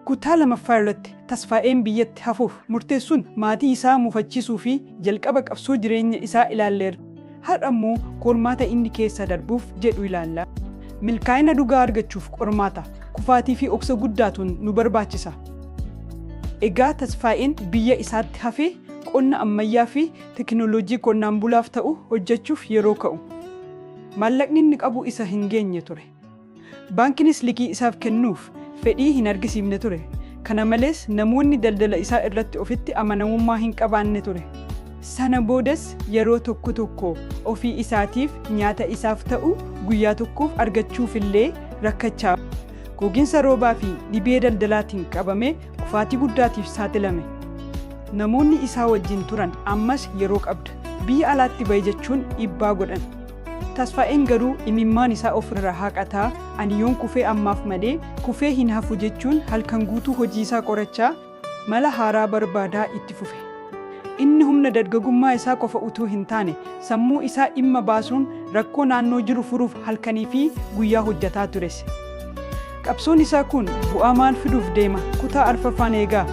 Kutaa lamaffaa irratti Tasfaa'een biyyatti hafuuf murteessuun maatii isaa mufachiisuu fi jalqaba qabsoo jireenya isaa ilaalleerra. Har'a immoo qormaata inni keessa darbuuf jedhu ilaalla. Milkaa'ina dhugaa argachuuf qormaata, kufaatii fi obsa guddaatu nu barbaachisa. Egaa Tasfaa'een biyya isaatti hafee qonna ammayyaa fi tekinooloojii qonnaan bulaaf ta'u hojjechuuf yeroo ka'u, maallaqni inni qabu isa hin geenye ture. Baankinis liqii isaaf kennuuf fedhii hin argisiifne ture. Kana malees namoonni daldala isaa irratti ofitti amanamummaa hin qabaanne ture. Sana boodas yeroo tokko tokko ofii isaatiif nyaata isaaf ta'u guyyaa tokkoof argachuufillee rakkachaa, gogiinsa roobaa fi dhibee daldalaatiin qabamee kufaatii guddaatiif saaxilame. Namoonni isaa wajjin turan ammas yeroo qabda, biyya alaatti ba'i jechuun dhiibbaa godhan. Tasfaa'een garuu imimmaan isaa ofirraa haqataa, ani yoon kufee ammaaf malee kufee hin hafu jechuun halkan guutuu hojii isaa qorachaa, mala haaraa barbaadaa itti fufe. Inni humna dargagummaa isaa qofa utuu hin taane, sammuu isaa dhimma baasuun rakkoo naannoo jiru furuuf halkanii fi guyyaa hojjetaa tures. Qabsoon isaa kun bu'aa maal fiduuf deema? Kutaa arfaffaan eegaa.